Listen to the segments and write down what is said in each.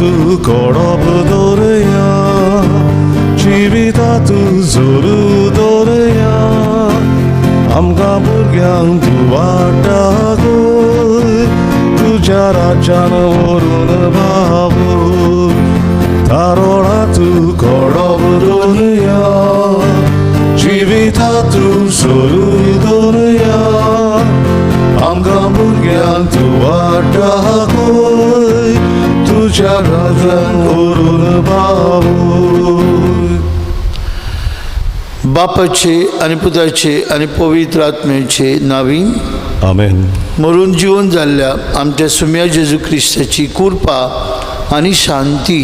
तूं कोडप दवरया, जिविता तूं जोरू दवरया, आमकां भुरग्यांक तूं वाटा कर, तुज्या राज्यान व्हरून बाबू, तारोळा तूं कोडप दवरया, जिविता तूं जोरू दवरया, आमकां भुरग्यांक तूं वाटा कर, तुज्या राज्यान व्हरून बाबू. बापाचे आनी पुताचे आनी पवित्र आत्म्याचे नावी. आमेन. मरून जिवन जाल्ल्या आमच्या सुम्या जेजू क्रिस्ताची कृपा आनी शांती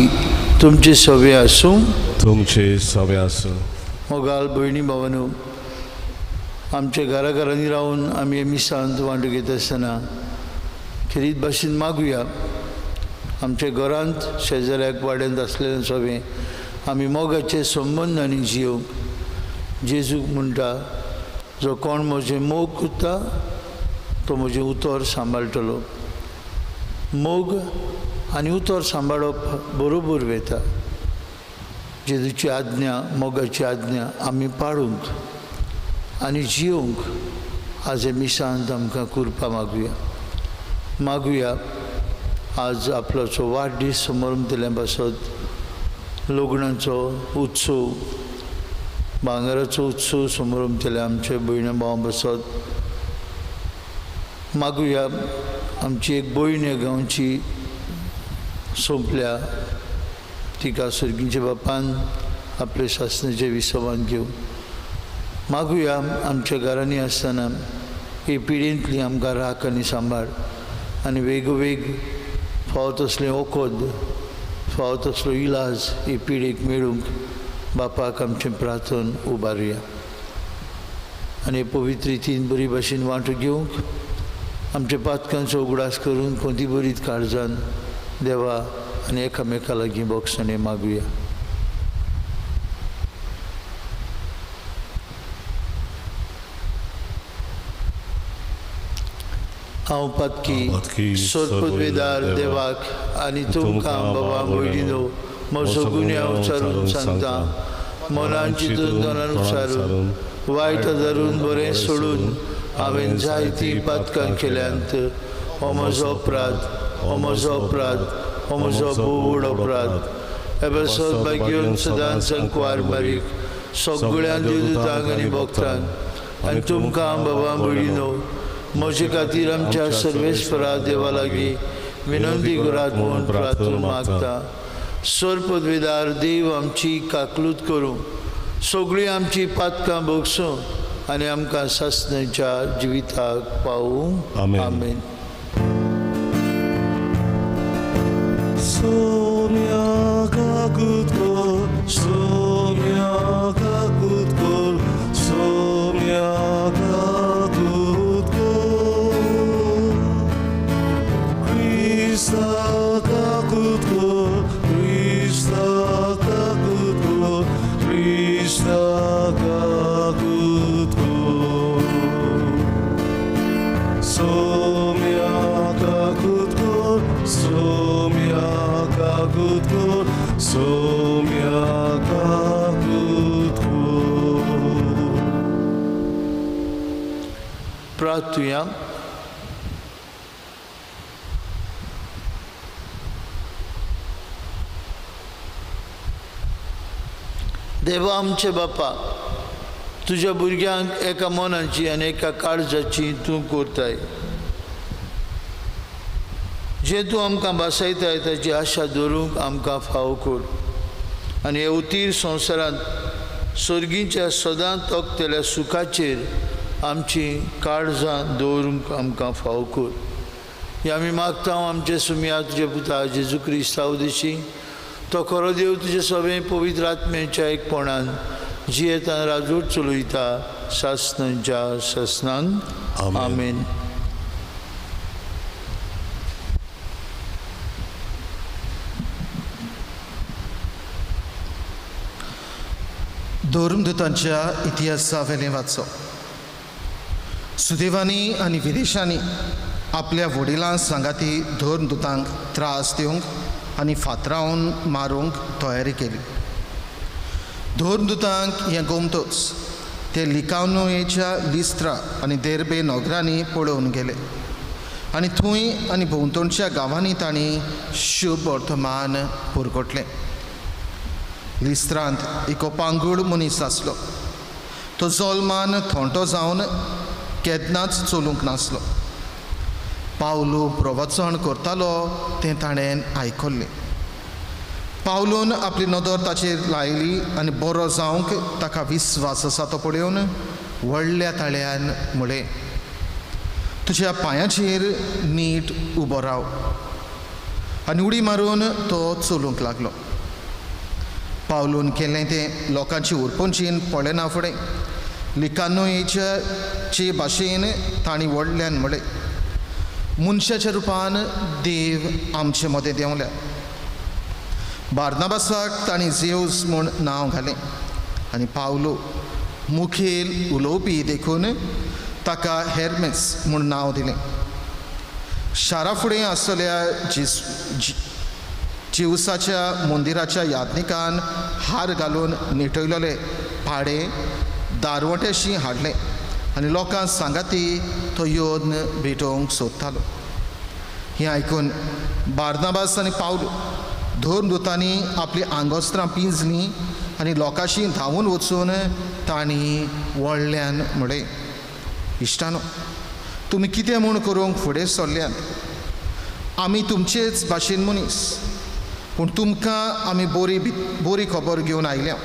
तुमचे सवे आसूं. तुमचे सवे आसूं. मोगाल भयणी भावानो, आमच्या घरा घरांनी रावन आमी हे मिसांत वांटो घेता आसतना खेरीत भाशेन मागुया. आमच्या घरांत, शेजाऱ्याक, वाड्यांत आसलेले सगळें आमी मोगाचे संबंद आनी जियोवंक. जेजूक म्हणटा, जो कोण म्हजें मोग करता तो म्हजें उतर सांबाळटलो. मोग आनी उतर सांबाळप बरोबर वता. जेजूची आज्ञा, मोगाची आज्ञा आमी पाळूंक आनी जियोवंक आज हे मिसांत आमकां कृपा मागुया. मागुया आज आपल्याचो वाडदीस समरमतल्या पासत, लग्नाचो उत्सव, भांगराचो उत्सव समरमतल्या आमच्या भयणा भावां पासत. मागुया आमची एक भयण ह्या गांवची सोंपल्या, तिका सर्गीच्या बापान आपले सासणाचे विसवान घेवं. मागुया आमच्या घरांनी आसतना ही पिढींतली आमकां राख आनी सांबाळ आनी वेगोवेग फावो तसलें वखद, फावो तसलो इलाज ही पिढीक मेळूंक बापाक आमचें प्रार्थन उबारुया. आनी पवित्र रितीन बरी भाशेन वांटो घेवंक आमच्या पातकांचो उगडास करून कोणती बरीच काळजान देवा आनी एकामेका लागीं बोगसणें मागुया. हांव पातकी सोरपदवेदार देवाक आनी तुमकां बाबा भयणीनो म्हजो गुन्यांव उच्चारून सांगता. मनान चिंतून तोंडान उच्चारून, वायट धरून बरें सोडून हांवें जायतीं पातकां केल्यांत. हो म्हजो अपराध, हो म्हजो अपराध, हो म्हजो भोव अपराध. हे पासत भाग्योन सदांच संकवार बारीक सगळ्या देवदूतांक आनी भक्तांक आनी तुमकां बाबा भयणीनो म्हजे खातीर आमच्या सर्वेस्परा देवा लागीं विनंती करात म्हूण प्रार्थना मागता. सर्पदवेदार देव आमची काकलूत करूं, सगळीं आमची पातकां भोगसूं आनी आमकां सासणाच्या जिविताक पावूं. आमेन. आमेन. सोम्या काकूत कर, सोम्या काकूत कर, सोम्या काकूत कर, क्रिस्ता काकूत कर, क्रिस्ता काकूत कर, क्रिस्ता काकूत कर, सोम्या काकूत कर, सोम्या काकूत कर, सोम्या काकूत कर. प्रार्थुया. देवा आमचे बापा, तुज्या भुरग्यांक एका मनाची आनी एका काळजाची तूं करताय. जें तूं आमकां भासयताय ताची आशा दवरूंक आमकां फावो कर आनी हे उतीर संवसारांत सर्गीच्या सदां तोखतल्या सुखाचेर आमची काळजां दवरूंक आमकां फावो कर. हे आमी मागता आमचे सुमया तुज्या पुता जेजू क्रिस्ता उदेशी, तो खरो देव तुजे सगळें पवित्र आत्म्याच्या एकपणान जियेतान राजूट चलयता सासणाच्या सासणांक. आमेन. आमेन. धर्मदूतांच्या इतिहासा वेलें वाचप. सुदेवांनी आनी विदेशांनी आपल्या वडिलां सांगाती धर्मदूतांक त्रास दिवंक आनी फातरावन मारूंक तयारी केली. धर्मदुतांक हें गोमतोच ते लिकावनोयेच्या लिस्त्रा आनी देर्बे नगरांनी पळोवन गेले आनी थंय आनी भोंवतणच्या गांवांनी तांणी शुभ वर्तमान पुरगटलें. लिस्त्रांत एक पांगूळ मनीस आसलो. तो जल्मान थोंटो जावन केन्नाच चलूंक नासलो. पावलू प्रवचन करतालो तें ताणें आयकल्लें. पावलून आपली नदर ताचेर लायली आनी बरो जावंक ताका विस्वास आसा तो पळोवन व्हडल्या ताळ्यान म्हळें, तुज्या पांयाचेर नीट उबो राव. आनी उडी मारून तो चलूंक लागलो. पावलून केलें तें लोकांची उरपंचीन पळयना फुडें लिकानोयेचे भाशेन तांणी व्हडल्यान म्हळें, मनशाच्या रुपान देव आमचे मदें देंवल्या. बार्नाबासाक तांणी जेवस म्हूण नांव घालें आनी पावलो मुखेल उलोवपी देखून ताका हेर्मेस म्हूण नांव दिलें. शारा फुडें आसलेल्या जिवसाच्या मंदिराच्या याज्ञिकान हार घालून निटयलेले पाडे दारवट्याशी हाडलें आनी लोकांक सांगाती तो येवन भेटोवंक सोदतालो. हें आयकून बार्नाबास आनी पावलो धर्मदुतांनी आपली आंगोस्त्रां पिंजलीं आनी लोकांशी धांवून वचून तांणी व्हडल्यान म्हळें, इश्टानो, तुमी कितें म्हूण करूंक फुडें सरल्यात? आमी तुमचेच भाशेन मनीस, पूण तुमकां आमी बोरी बोरी खबर घेवन आयल्या.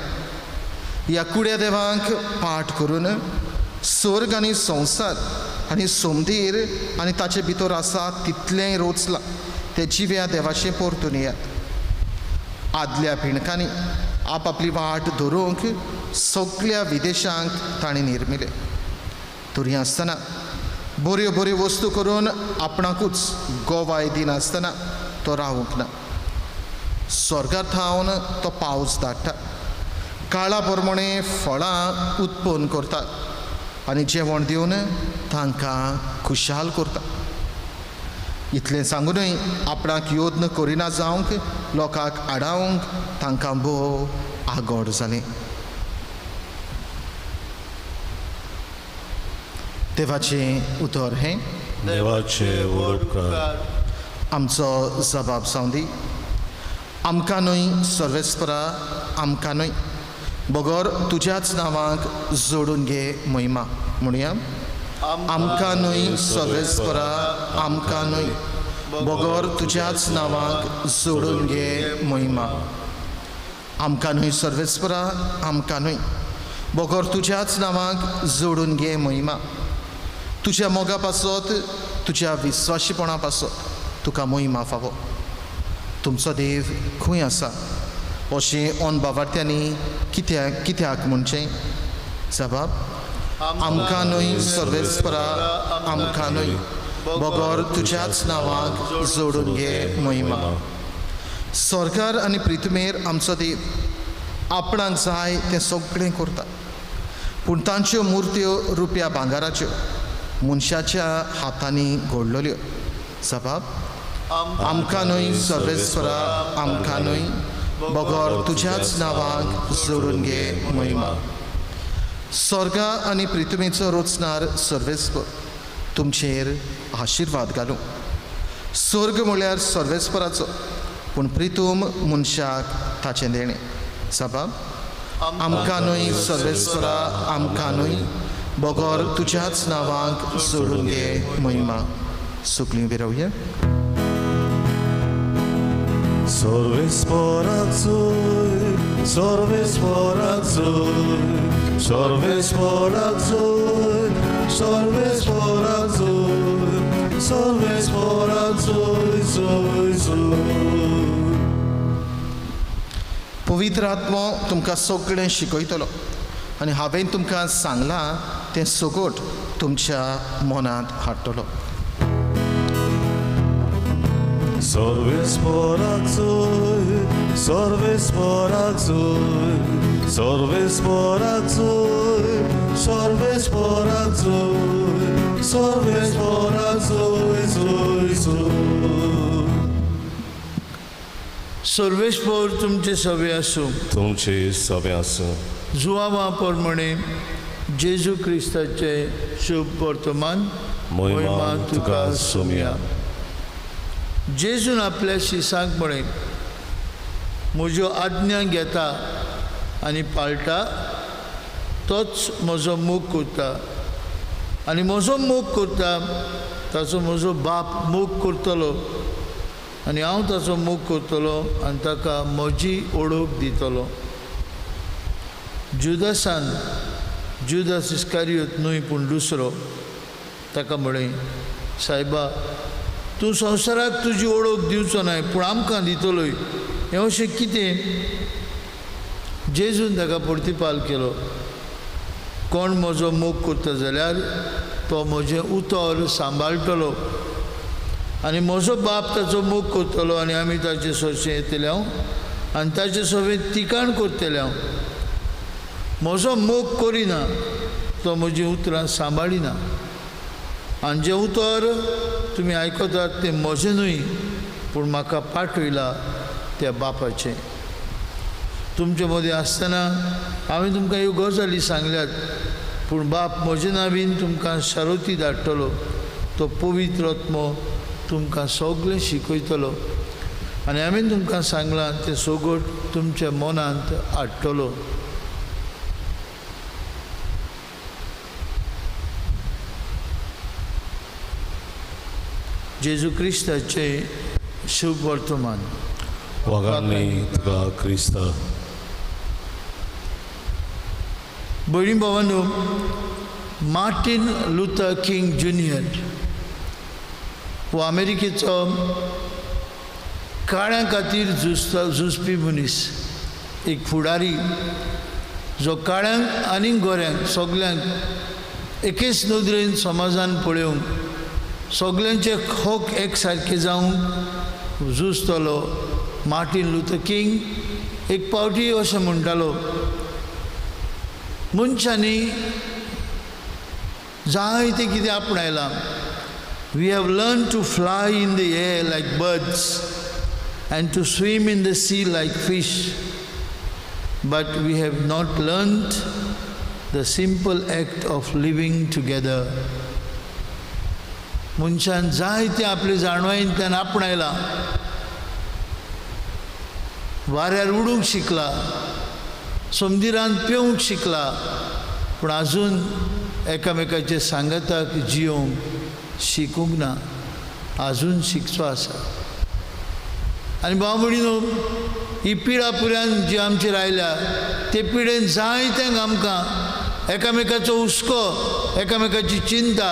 ह्या कुड्या देवांक पाठ करून स्वर्ग आनी संवसार आनी सोमदीर आनी ताचे भितर आसा तितलेंय रोचलां ते जिव्या देवाचें परतून येयात. आदल्या पिणकांनी आपआपली वाट धरूंक सगल्या विदेशांक ताणें निर्मिले. तरी आसतना बऱ्यो बऱ्यो वस्तू करून आपणाकूच गोवाय दिनासतना तो रावूंक ना. स्वर्गार थावन तो पावस धाडटा, काळा प्रमाणे फळां उत्पन्न करता आनी जेवण दिवन तांकां खुशाल करता. इतलें सांगूनय आपणाक यत्न करिना जावंक लोकांक आडावंक तांकां भोव आगोड जालें. देवाचें उतर हें. देवाचे उपकार. आमचो जबाब जावं दी. आमकां न्हय सर्वेस्परा, आमकां न्हय, बगर तुज्याच नांवाक जोडून घे महिमा. म्हणया, आमकां न्हय सर्वेस्परा, आमकां न्हय, बगर तुज्याच नांवाक जोडून घे महिमा. आमकां न्हय सर्वेस्परा, आमकां न्हय, बगर तुज्याच नांवाक जोडून घे महिमा. तुज्या मोगा पासत, तुज्या विस्वाशीपणा पासत तुका महिमा फावो. तुमचो देव खंय आसा अशें ऑन बावार्थ्यांनी कित्याक कित्याक म्हणचें? जबाब, आमकां न्हय सर्वेस्परा, आमकां न्हय, बगर तुज्याच नांवाक जोडून घे महिमा. सरकार आनी प्रितमेर आमचो देव आपणाक जाय तें सगळें करता, पूण तांच्यो मुर्त्यो रुपया भांगराच्यो मनशाच्या हातांनी घडलेल्यो. जबाब, आमकां न्हय सर्वेस्परा, आमकां न्हय, बगर तुज्याच नांवाक जोडून घे महिमा. स्वर्गा आनी प्रितमेचो रोचणार सर्वेस्पर तुमचेर आशिर्वाद घालूं. स्वर्ग म्हळ्यार सर्वेस्पराचो, पूण प्रितूम मनशाक ताचें देणें. जबाब, आमकां न्हय सर्वेस्परा, आमकां न्हय, बगर तुज्याच नांवाक जोडून घे महिमा. सुकली विरवया. सर्वेस्पराक जोय, सर्वेस्पराक जोय, सर्वेस्पराक जोय, सर्वेस्पराक जोय, सर्वेस्पराक जोय, जोय, जोय. पवित्र आत्मो तुमकां सगळें शिकयतलो आनी हांवें तुमकां सांगलां तें सगट तुमच्या मनांत हाडटलो. सर्वेस्पराक जोय, सर्वेस्पराक जोय, सर्वेस्पराक जोय, सर्वेस्पराक जोय, सर्वेस्पराक जोय, जोय, जोय. सर्वेस्पर तुमचे सवे आसूं. तुमचे सवे आसूं. जुआवा प्रमाणे जेजू क्रिस्ताचे शुभ वर्तमान. मोहिमा तुका सोमया. जेजून आपल्या शिसांक म्हळें, म्हज्यो आज्ञा घेता आनी पाळटा तोच म्हजो मोग करता, आनी म्हजो मोग करता ताचो म्हजो बाप मोग करतलो, आनी हांव ताचो मोग करतलो आनी ताका म्हजी ओळख दितलो. जुदासान, जुदास इस्कारियोत न्हय पूण दुसरो, ताका म्हळें, सायबा तूं संवसाराक तुजी ओळख दिवचो नाय पूण आमकां दितलोय, हें अशें कितें? जेजून ताका प्रतिपाल केलो, कोण म्हजो मोग करता जाल्यार तो म्हजें उतर सांबाळटलो, आनी म्हजो बाप ताचो मोग करतलो, आनी आमी ताचे सरशें येतले हांव आनी ताचे सवें तिकाण करतले हांव. म्हजो मोग करिना तो म्हजीं उतरां सांबाळिना, आनी जें उतर तुमी आयकतात तें म्हजें न्हय पूण म्हाका पाठयला त्या बापाचें. तुमचे मदीं आसतना हांवें तुमकां ह्यो गजाली सांगल्यात, पूण बाप म्हजे नांवान तुमकां शारोती धाडटलो, तो पवित्र आत्मो तुमकां सगळें शिकयतलो, आनी हांवें तुमकां सांगलां तें सगट तुमच्या मनांत हाडटलो. जेजू क्रिस्ताचें शुभ वर्तमान. वागांनी तुका क्रिस्ता. भयणी भावांनो, मार्टीन लुथर किंग ज्युनियर हो अमेरिकेचो काळ्यां खातीर झुजपी मनीस, एक फुडारी जो काळ्यांक आनी गोऱ्यांक सगल्यांक एकेच नदरेन समाजान पळोवंक, सगल्यांचे हक एक सारके जावंक झुजतलो मार्टीन लुथर किंग एक पावटी अशें म्हणटालो, मनशांनी जायतें कितें आपणायलां. We have learn to fly in the air like birds and to swim in the sea like fish, but we have not learned the simple act of living together. मनशान जायतें आपले जाणवायेंतल्यान आपणायलां, वाऱ्यार उडूंक शिकला, समुद्रांत पेंवंक शिकला, पूण आजून एकामेकाचे सांगाताक जियोवंक शिकूंक ना, आजून शिकचो आसा. आनी भाव भयणीनो, ही पिळा पुऱ्यान जी आमचेर आयल्या ते पिळेन जायत्यांक आमकां एकामेकाचो हुस्को, एकामेकाची चिंता,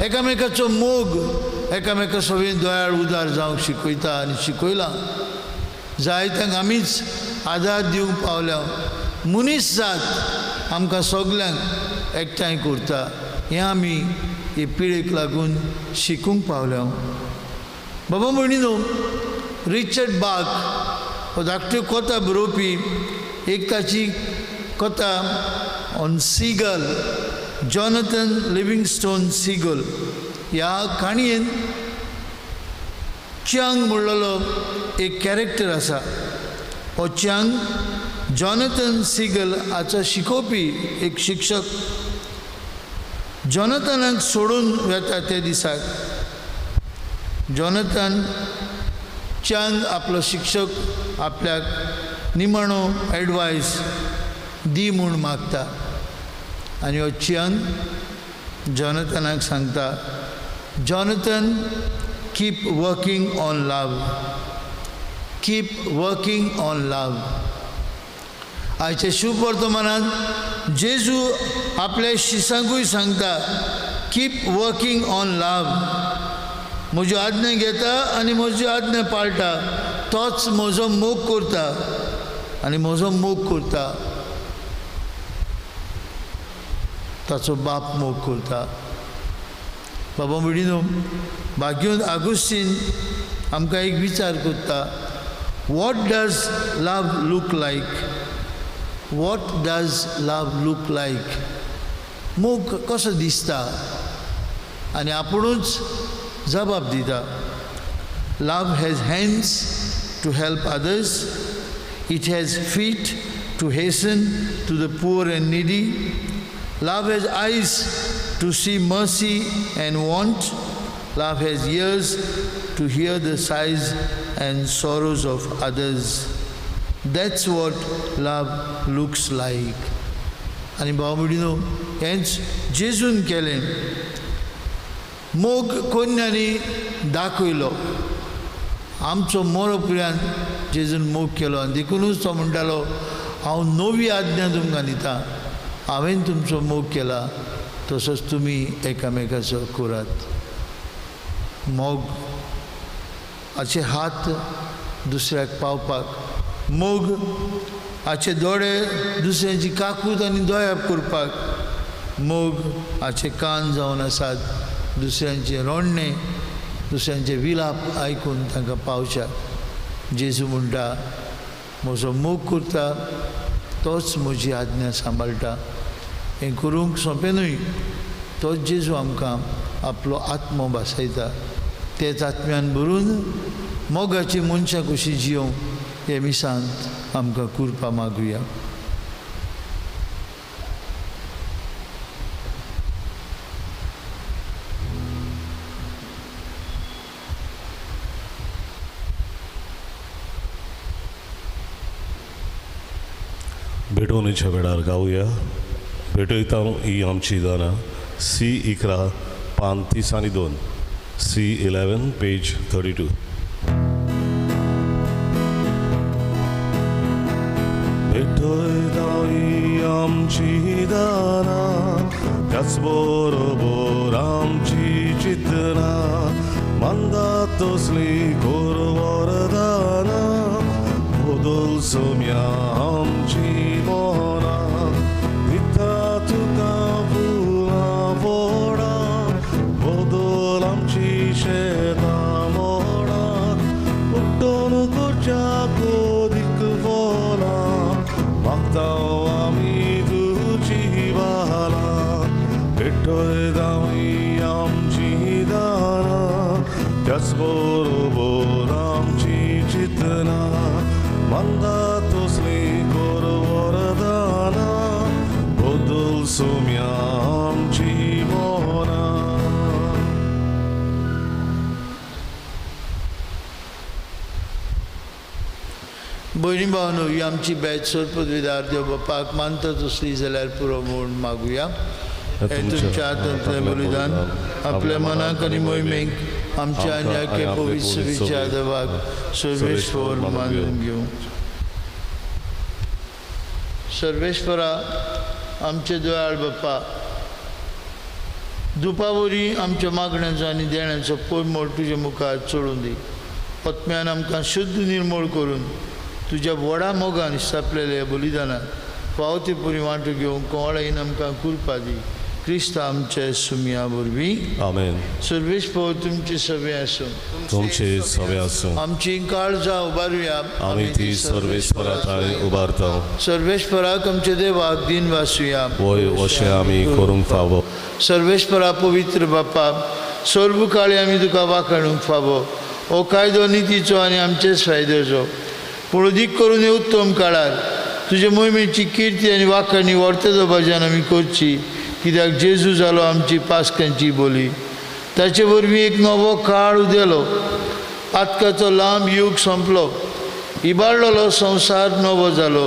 एकामेकाचो मोग, एकामेका सगळीं दयाळ उदार जावंक शिकयता आनी शिकयलां. जायत्यांक आमीच आदार दिवंक पावल्या. मनीस जात आमकां सगल्यांक एकठांय करता, हें आमी हे पिळेक लागून शिकूंक पावल्या. बाबा भयणीनो, रिचर्ड बाक हो धाकट्यो कथा बरोवपी, एक ताची कथा on seagull, Jonathan Livingston Seagull, ह्या काणयेन च्यांग म्हणलेलो एक कॅरेक्टर आसा. हो च्यांग जॉनथन सिगल हाचो शिकोवपी एक शिक्षक. जॉनथनाक सोडून वेता त्या दिसाक जॉनथन च्यांग आपलो शिक्षक आपल्याक निमाणो एडवायस दी म्हूण मागता, आनी हो च्यांग जॉनथनाक सांगता, Jonathan, keep working on love, keep working on love. आयच्या शुभ वर्तमानांत जेजू आपल्या शिसांकूय सांगता, कीप वर्किंग ऑन लव. म्हज्यो आज्ञा घेता आनी म्हज्यो आज्ञा पाळटा तोच म्हजो मोग करता, आनी म्हजो मोग करता ताचो बाप मोग करता. बाबा भयणीनो, भाग्योन आगुस्तीन आमकां एक विचार करता, what does love look like, what does love look like. मोग कसो दिसता? आनी आपुणूच जबाब दिता, love has hands to help others. It has feet to hasten to the poor and needy. Love has eyes to see mercy and want. Love has ears to hear the sighs and sorrows of others. That's what love looks like. आनी भाव भयणीनो, हेंच जेजून केलें. मोग कोन्यांनी दाखयलो. आमचो मोरो उपरांत जेजून मोग केलो आनी देखुनूच तो म्हणटालो, हांव नवी आज्ञा तुमकां दिता, हांवें तुमचो मोग केला तसोच तुमी एकामेकाचो करात. मोग हाचे हात दुसऱ्याक पावपाक, मोग हाचे दोळे दुसऱ्यांची काकूत आनी दया करपाक, मोग हाचे कान जावन आसात दुसऱ्यांचें रोडणें, दुसऱ्यांचे विलाप आयकून तांकां पावच्याक. जेजू म्हणटा, म्हजो मोग करता तोच म्हजी आज्ञा सांबाळटा. हें करूंक सोंपें न्हय, तोच जेजू आमकां आपलो आत्मो भासयता. तेच आत्म्यान भरून मोगाची मनशां कशी जियोवंक हे मिसांत आमकां कुरपा मागुया. भेटवणेच्या वेळार गावया. भेटयता ही आमची दानां. सी 11 पान 32, सी 11 पेज 32. भेटयता ही आमची दानां, त्याच बरोबर आमची चिंतनां, मांदा तसली कोर वरदानां, बदल सोम्या आमची मनां, दिता तुका फुलां फळां, बदल आमची शेतां मळां, उठून करच्या कोदीक फळां, मागता आमी तुजी बालां. पेटयता ही आमची दानां, त्याच बरोबर आमची चिंतनां, मांदा तसली कोर वरदानां, बदल सोम्या आमची मनां. भयणी भावनो, ही आमची बॅच सोदपदवीदार देव बापाक मानता तसली जाल्यार पुरो म्हूण मागुया. हे तुमच्या हातांतलें बलिदान आपल्या मनाक आनी मोहिमेक आमच्या आनी आख्या पवित्र देवाक सर्वेश्वर मानून घेवं. सर्वेश्वरा, आमचे दयाळ बाप्पा, दुपावरी आमच्या मागण्यांचो आनी देण्याचो पोयमोळ तुजे मुखार चडून दी. पत्म्यान आमकां शुद्ध निर्मोळ करून तुज्या व्हडा मोगान स्थापलेल्या बलिदानान फावो ती पुरी वांटो घेवंक कोवळायेन आमकां कुरपा दी. क्रिस्त आमचे सुमया वरवीं. आमेन. सर्वेस्पर तुमचे सवे आसूं. तुमचे सवे आसूं. आमची काळजां उबारुया. आमी ती सर्वेस्परा थंय उबारता. सर्वेस्पराक आमचे देवाक दिन वासुया. वय अशें आमी करूंक फावो. सर्वेस्परा पवित्र बापा, सर्व काळी आमी तुका वाखाणूंक फावो. हो कायदो नितीचो आनी आमचेच फायद्याचो, पूण अदीक करून हे उत्तम काळार तुजे मोहिमेची किर्ती आनी वाखाणी व्हरतलो भजन आमी करची, कित्याक जेजू जालो आमची पास्कांची बोली. ताचे वरवीं एक नवो काळ उदेलो, पातकाचो लांब यूग सोंपलो, इबाडलेलो संवसार नवो जालो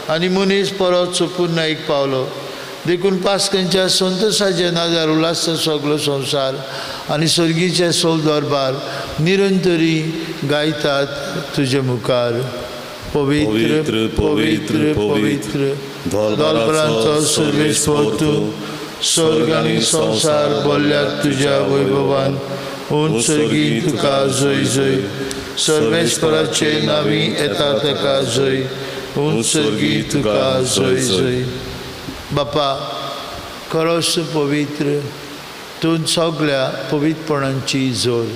आनी मनीस परत सोपुर्नाईक पावलो. देखून पास्कांच्या संतोशाच्या नादार उल्हासता सगलो संवसार आनी सर्गीचे सोल दरबार निरंतरी गायतात तुजे मुखार. पवित्र पवित्र पवित्र दरबारांचो सर्वेस्पर तूं, स्वर्ग आनी संवसार बोल्ल्यात तुज्या वैभवान. उंच सर्गी तुका जय जय. सर्वेस्पराचे नावी येता ताका जय. उंच सर्गी तुका जय जय. बापा, खरोच पवित्र तूं, सगळ्या पवित्रपणांची जोर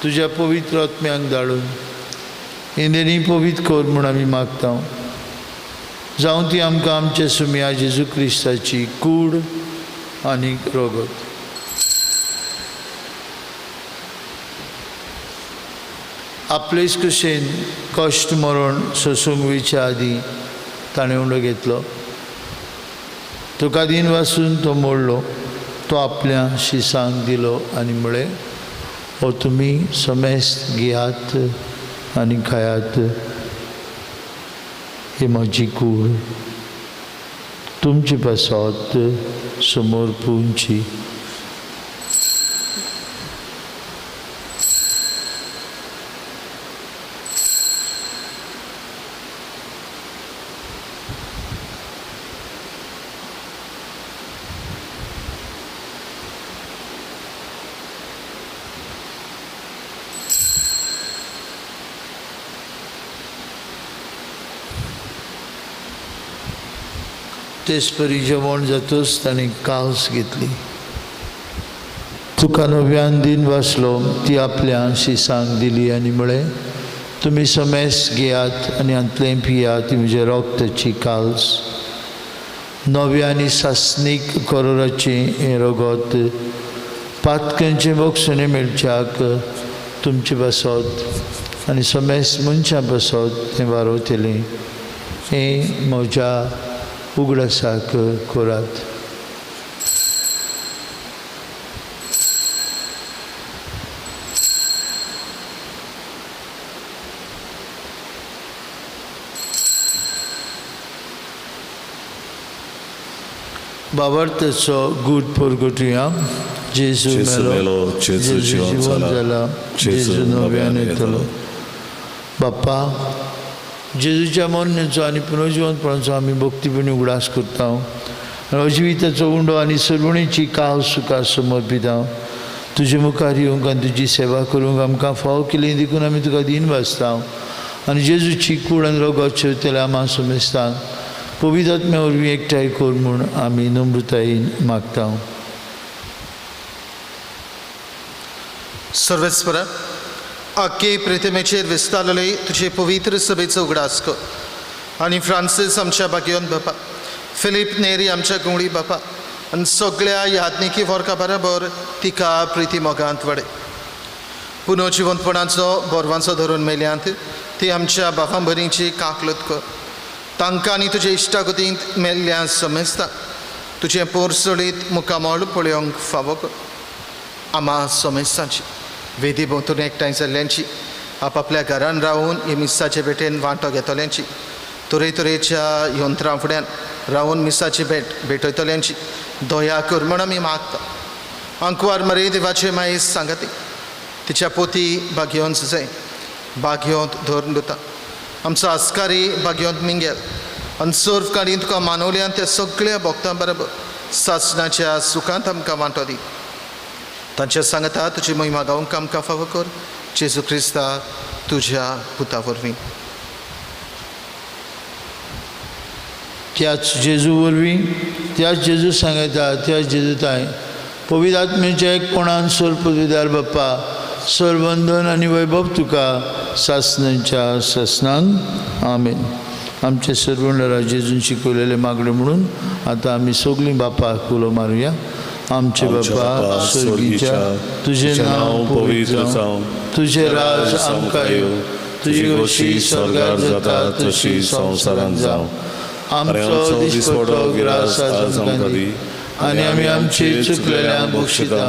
तुज्या पवित्र आत्म्यांक धाडून इंदेनी पवित्र कर म्हूण आमी मागता. जावं ती आमकां आमच्या सुमया जेजू क्रिस्ताची कूड आनी रगत. आपलेच कुशीन कश्ट मरण सोसूंक वयच्या आदीं ताणें उंडो घेतलो. तुका दिन वासून तो मोडलो, तो आपल्या शिसांक दिलो आनी म्हळें, हो तुमी समेस्त घेयात आनी खायात, ही म्हजी कूड तुमचे पासत समर्पूंची. तेचपरी जेवण जातूच ताणें कावस घेतली. तुका नव्यान दिन वाचलो, ती आपल्या शिसांक दिली आनी म्हळें, तुमी समेस्त घेयात आनी हांतलें पियात, ती म्हज्या रोगताची काल्स. नव्या आनी सासणीक करोराचें हें रगत पातकांचें बक्षणें मेळच्याक तुमचे पासत आनी समेस्त मनशां पासत तें वारवतलें. हें म्हज्या उगडासाक करात. बाबार्थाचो गूट परगटुया. जेजू मेलो, जेजू जिवन जाला, जेजू नव्यान येतलो. बाप्पा, जेजूच्या मरणाचो आनी पुनर्जिवंतपणाचो आमी भक्तीपणी उगडास करता आनी अजिविताचो उंडो आनी सर्वणीची काव सुखा समर्पिता. तुजे मुखार येवंक आनी तुजी सेवा करूंक आमकां फावो केली देखून आमी तुका दीन भासता आनी जेजूची कूड आनी रगत शेवतल्या आमा समेस्तांक पवित्र आत्म्या वरवीं एकठांय कर म्हूण आमी नम्रतायेन मागता. सर्वेस्परा, आख्खे प्रतिमेचेर विस्तारले तुजे पवित्र सभेचो उगडास कर आनी फ्रांसीस आमच्या बागयोन बापा, फिलीप नेरी आमच्या गुंगडी बापा आनी सगळ्या याज्ञिकी वर्गा बराबर तिका प्रिती मोगांत वडे. पुनर्जिवंतपणाचो बोरवांचो धरून मेल्यांत ती आमच्या बापां भरींची काकलत कर. तांकां आनी तुजे इश्टागतींत मेल्ल्या समेस्ता तुजें पोरसोळीत मुखामळ पळोवंक फावो कर. आमा समेस्तांची वेदी भोंवतणी एकठांय जाल्ल्यांची, आपापल्या घरान रावून हे मिसाचे भेटेन वांटो घेतल्यांची, तरेतरेच्या यंत्रां फुड्यान रावून मिसाची भेट भेटयतल्यांची दया कर म्हूण आमी मागता. आंकवार मरे देवाचे मायेस सांगती तिच्या पोती बागयोन सुजय बागयोंत धरून दिता. आमचो आस्कारी बागयोंत मिंगेल आनी सर्व काडीन तुका मानवल्यान त्या सगळ्या भक्तां बरोबर सासणाच्या सुखांत आमकां वांटो दी. तांच्या सांगता तुजी महिमा गावंक आमकां फावो कर, जेजू क्रिस्ता तुज्या पुता वरवीं. त्याच जेजू वरवीं, त्याच जेजू सांगता, त्याच जेजू ताय पवित्र आत्म्याच्या एकपणान सर्व पदवीदार बाप्पा, सर्वंदन आनी वैभव तुका सासणाच्या सासणांक. आमेन. आमचे सर्वंडरा जेजून शिकवलेले मागणे म्हणून आतां आमी सगळीं बापाक उलो मारुया. आमचे बापा स्वर्गीच्या, तुजें नांव पवित्र जावं, तुजें राज आमकां येवं, तुजी खोशी स्वर्गार जाता तशी संवसारांत जावं. आमचो दिसपडो ग्रास आज आमकां दी आनी आमी आमची चुकलेल्या बक्षिता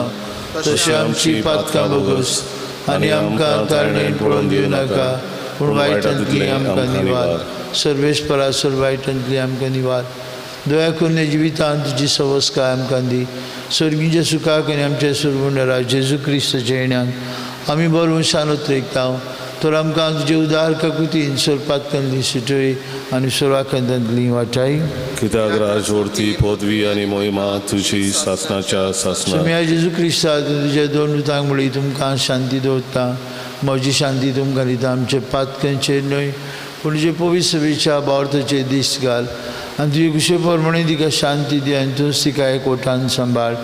तशी आमची पातकां भोगस आनी आमकां तारणेन पळोवन दिवं नाका, पूण वायटांतली आमकां निवार. सर्वेस्परा सर्व वायटांतली आमकां निवार. दया करून जिवितांत तुजी सवस्काय आमकां दी. स्वर्गीच्या सुखाक आनी आमच्या सर्वंडरा जेजू क्रिस्ताच्या येण्याक आमी बरोवन शान उतरेकता. तर आमकां तुजे उदार काकुतीन सोरपातकांतली सुटय आनी सोराकांतांतली वाटाय. कित्याक राज ओडती पदवी आनी महिमा तुजी सासणाच्या सासणाक. सुम्या जेजू क्रिस्ता तुज्या दोन दुतांक म्हणली, तुमकां शांती दवरता, म्हजी शांती तुमकां दिता. आमचे पातकांचेर न्हय पूण तुजे पवित्र सभेच्या बावर्थाचेर दीस घाल आनी तुजे कुशे प्रमाणे तिका शांती दी आनी तूंच तिका एकवटान सांबाळ.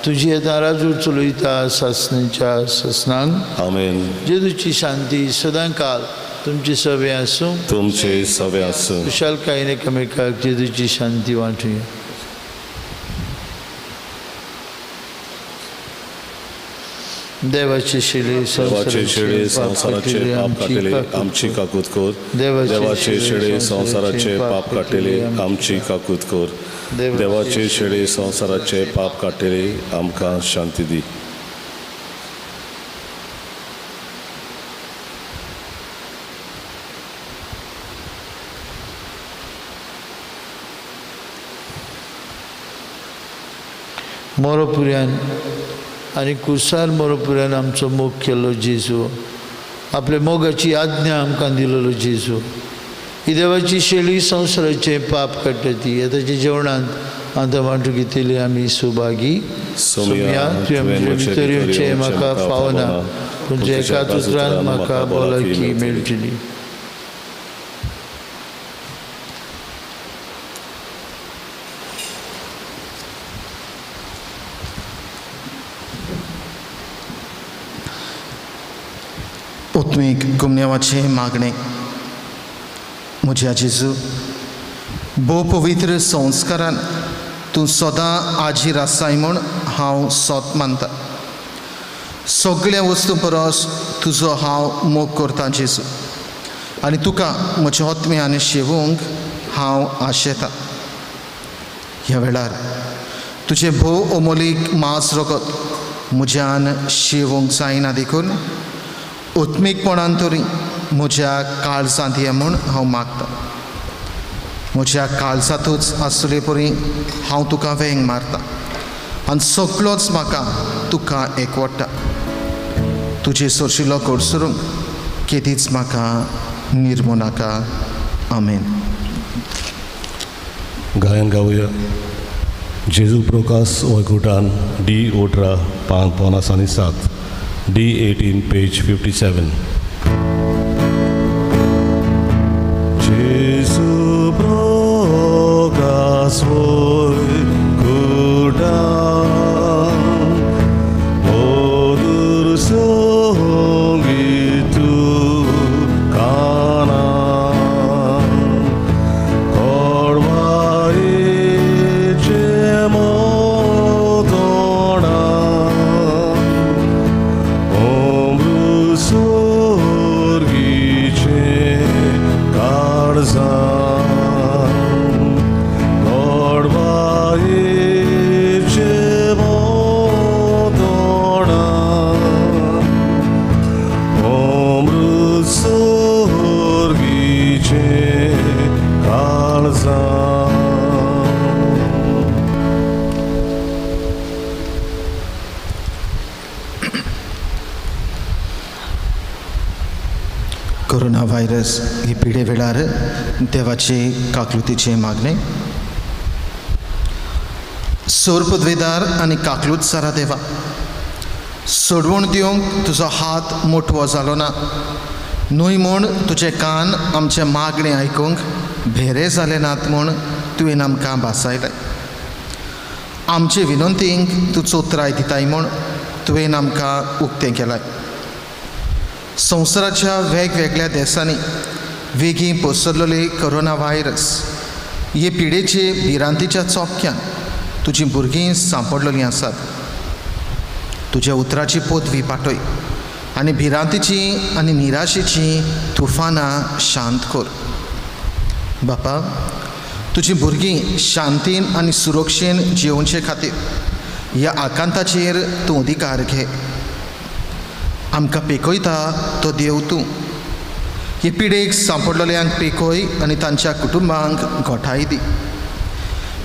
तुजी येता राजूर चलयता सासणाच्या सासणांक. आमेन. जेजूची शांती सदांकाल तुमचे सवे आसूं, तुमचे सवे आसूं. खुशालकायेन एकामेकाक जेजूची शांती वांटुया. देवाचे शेळी देवाचे शेळे संवसाराचे पाप काडटले आमची काकूत कर. देवाचे शेळे संवसाराचे पाप काडटले आमची काकूत कर. देवाचे शेळे संवसाराचे पाप काडटले आमकां शांती दी. मोरोपुऱ्यान आनी कुसार मोरोपुऱ्यान आमचो मोग केल्लो जेजू, आपल्या मोगाची आज्ञा आमकां दिलेलो जेजू, ही देवाची शेळी संवसाराचें पाप काडटा ती ताच्या जेवणांत आतां वांटू घेतली आमी सुभागी. सोम्या, तुवें म्हजे भितर येवचें म्हाका फावना, पूण तुज्या एकाच उतरान म्हाका भलायकी मेळटली. आत्मीक गुमन्यावाचें मागणें. म्हज्या जेजू, भोव पवित्र संस्कारान तूं सदां आजीर आसाय म्हूण हांव सोत मानता. सगळ्या वस्तू परस तुजो हांव मोग करतां जेजू, आनी तुका म्हज्या आत्म्यान शेवूंक हांव आशेतां. ह्या वेळार तुजें भोव अमोलीक मांस रगत म्हज्यान शेवूंक जायना देखून आत्मीकपणान तरी म्हज्या काळजांत ये म्हूण हांव मागतां. म्हज्या काळजांतूच आसले परी हांव तुका वेंग मारता आनी सगळोच म्हाका तुका एकवटा. तुजे सोरशिलो कडसरूंक केदीच म्हाका निर्मू नाका. आमेन. गायन गावया. जेजू प्रोकास वैकुटान D 18 5 6 D 18 page 57. Jesu prokas voikuta modur songitu kana korvai chemotona corona virus ही पिडे वेळार देवाचे काकलुतीचे मागणे. सोर पदवेदार आनी काकलूत सारा देवा, सोडवण दिवंक तुजो हात मोटवो जालो ना न्हय म्हूण तुजे कान आमचे मागणे आयकूंक भेरे जाले नात म्हूण तुवें आमकां भासायलें. आमचे विनंतींक तूं चोत्राय दिताय म्हूण तुवें आमकां उक्तें केलाय. संवसाराच्या वेगवेगळ्या देशांनी वेगीं पसरलेली कोरोना व्हायरस हे पिडेचे भिरांतीच्या चोपक्यान तुजीं भुरगीं सांपडलेलीं आसात. तुज्या उतराची पदवी पाटय आनी भिरांतीची आनी निराशेची तुफानां शांत कर. बापा, तुजीं भुरगीं शांतीन आनी सुरक्षेन जियोवचे खातीर ह्या आकांताचेर तूं अधिकार घे. आमकां पेकयता तो देव तूं. हे पिडेक सांपडलेल्यांक पेकय आनी तांच्या कुटुंबांक घोटाय दी.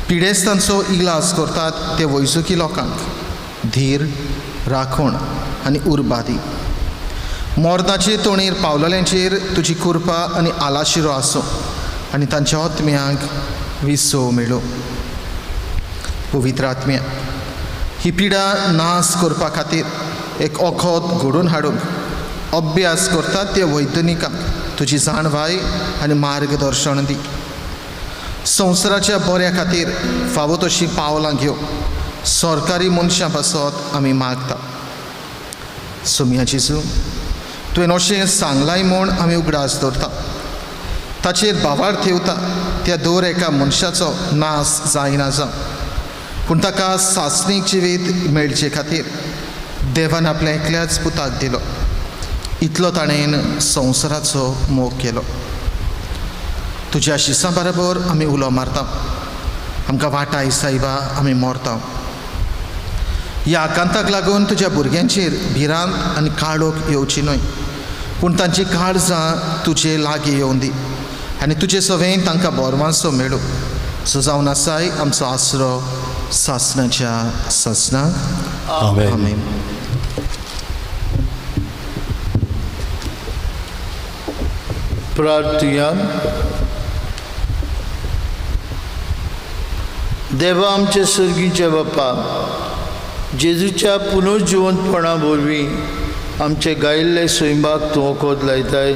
पिडेस्तांचो इलाज करतात ते वैजकी लोकांक धीर, राखण आनी उर्बा दी. मोर्दाचे तोणेर पावलेल्यांचेर तुजी कृपा आनी आलाशिरो आसूं आनी तांच्या आत्म्यांक विसव मेळूं. पवित्र आत्म्या, ही पिडा नाश करपा खातीर एक वखद घडोवन हाडूंक अभ्यास करतात ते वैज्ञानिकांक तुजी जाणवाय आनी मार्गदर्शन दी. संवसाराच्या बऱ्या खातीर फावो तशीं पावलां घेवंक सरकारी मनशां पासत आमी मागता. सोम्या जेजू, तुवें अशें सांगलाय म्हूण आमी उगडास दवरता. ताचेर भावार्थ ठेवता त्या दर एका मनशाचो नाश जायना जावं, पूण ताका सासणीक जिवीत मेळचे खातीर देवान आपल्या एकल्याच पुताक दिलो, इतलो ताणें संवसाराचो मोग केलो. तुज्या शिसां बरोबर आमी उलो मारता, आमकां वाटाय सायबा, आमी मरता. ह्या आकांताक लागून तुज्या भुरग्यांचेर भिरांत आनी काळोख येवची न्हय, पूण तांची काळजां तुजे लागीं येवन दी आनी तुजे सवेन तांकां बोरवांसो मेळूं. सो जावन आसाय आमचो आसरो सासणाच्या सासणाक. आमेन. आमेन. प्रार्थुया. देवा आमचे सर्गीचे बापा, जेजूच्या पुनर्जिवंतपणा वरवीं आमचे गायिल्ले सैमाक तूं वखद लायताय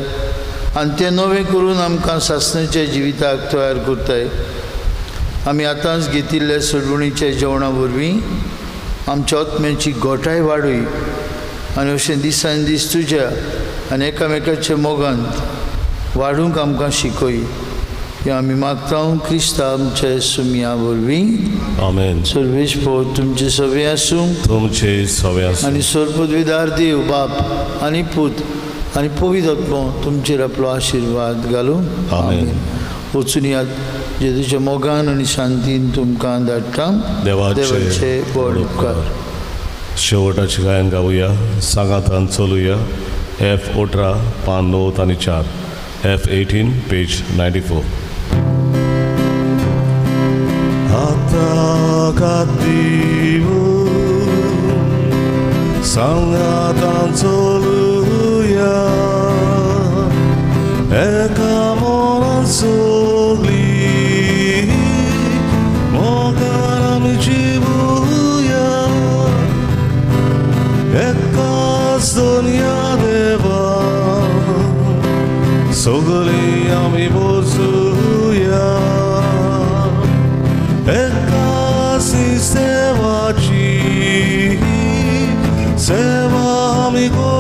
आनी तें नवें करून आमकां सासणाच्या जिविताक तयार करताय. आमी आतांच घेतिल्ले सोडवणीच्या जेवणा वरवीं आमच्या आत्म्याची गोठाय वाडय आनी अशें दिसान दीस तुज्या आनी एकामेकाच्या मोगांत वाडूंक आमकां शिकय. हें आमी मागता क्रिस्ता आमच्या सुमया वरवीं. आमेन. सर्वेस्पर तुमचे सवे आसूं तुमचे सवे आसूं. आनी सर्वपदवीदार देव बाप आनी पूत आनी पवित्र आत्मो तुमचेर आपलो आशिर्वाद घालूं. आमेन. वचून यात जेजूच्या मोगान आनी शांतीन तुमकां धाडटा. देवाचे व्हड उपकार. शेवटाचे गायन गावया, सांगातान चलुया. एफ 18 पान 9 आनी 4, एफ 18 पेज 94. आतां कातीवू सांगातान चलुया, एका मनान सगळीं मोगान आमी जिवुया, एकाच दोनया देवा सगळीं आमी बसुया, एकाच देवाची सेवा आमी.